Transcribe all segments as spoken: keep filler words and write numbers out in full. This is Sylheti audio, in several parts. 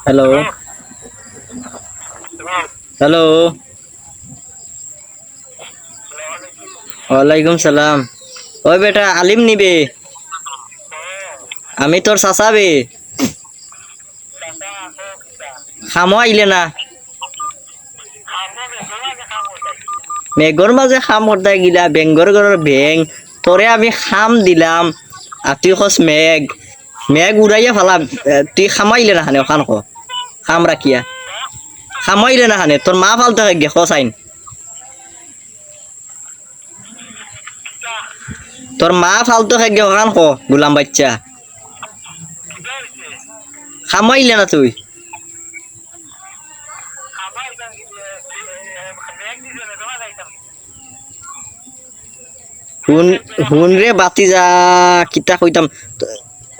Hello. Hello. ওয়ালাইকুম সালাম। ওই বেটা, আলিম নি বে? আমি তোর চাচা বে। কামো আইলে না। মেঘর মাঝে কাম করতায় গিলা, বেঙ্গর ঘরর বেং। তোরে আমি কাম দিলাম, আর তুই কস মেঘ। মেঘ উড়াইয়া ফালা, এ, তুই কামো আইলে না কেনে, অখান ক। কাম রাখিয়া। কামো আইলে না কেনে, তোর মা ফালতু খেগে, ক চাইন। তোর মা ফালতু খেগে, অখান ক, গুলাম বাইচ্চা। কামো আইলে না তুই। হুন, হুন রে বাতিজা, কিতা কইতাম। ত-,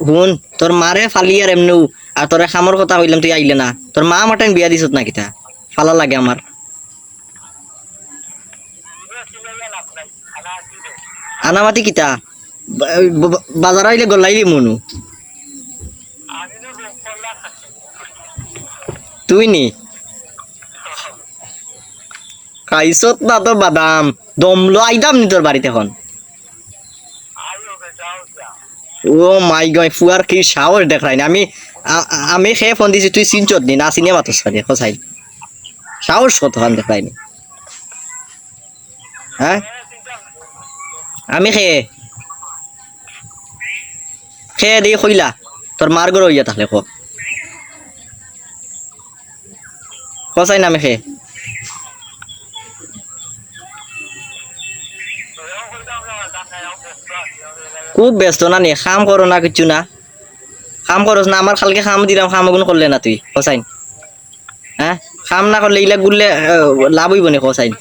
হুন, তোর মারে ফালিয়ার এমনেউ, আর তোরে কামর কথা কইলাম, তুই আইলে না। তোর মা আমার টাইম বিয়া দিছত না কিতা? ফালা লাগে আমার। আনামাতি কিতা? বা-, বা-, বাজার আইলে গল্লাইলি মনু। তুই নি? খাইছত না তো বাদাম। দমলো আইতাম নি তোর বাড়িত অখন। ও মাই গড, ফুয়ার কি সাহস দেখরায় নি। আমি, আ-, আ-, আমি কে ফোন দিছি, তুই চিনছত নি? না চিনিয়া মাতস কেনে, ক চাইন। সাহস কতখান দেখরায় নি। হ্যাঁ? আমি কে? কে দি কইলা? তোর মার ঘরো অইয়া থাকলে ক। ক চাইন আমি কে? খুব ব্যস্ত না নি? কাম করো না, কিচ্ছু না। কাম করস না, আমার কালকে কাম দিলাম, কাম অগুন করলে না তুই, ক চাইন। হ্যাঁ? কাম না করলে ইলা গুললে, আহ, লাভ অইবো নি, ক চাইন।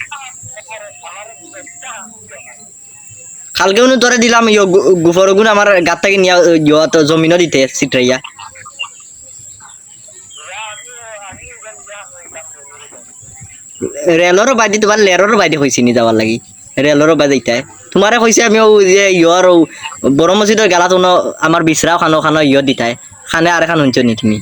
কালকে উনি তোরে দিলাম, ইয়ো, গু-, গুফর গুণ আমার গাত থাকি নিয়া, ইয়ো, তো জমিনো দিতে, ছিটরাইয়া। রেলর বায়দি, তোমার লেরর বায়দি কইছি নি যাওয়ার লাগি। রেলর বায়দি যাইতায়। তোমারে কইছি আমি অউ যে ইয়ো আর অউ বড় মসজিদর গালাত অনো আমার বিছরা খানো খানো ইয়ো দিতায়। খানে আরে খান হুনছো নি তুমি?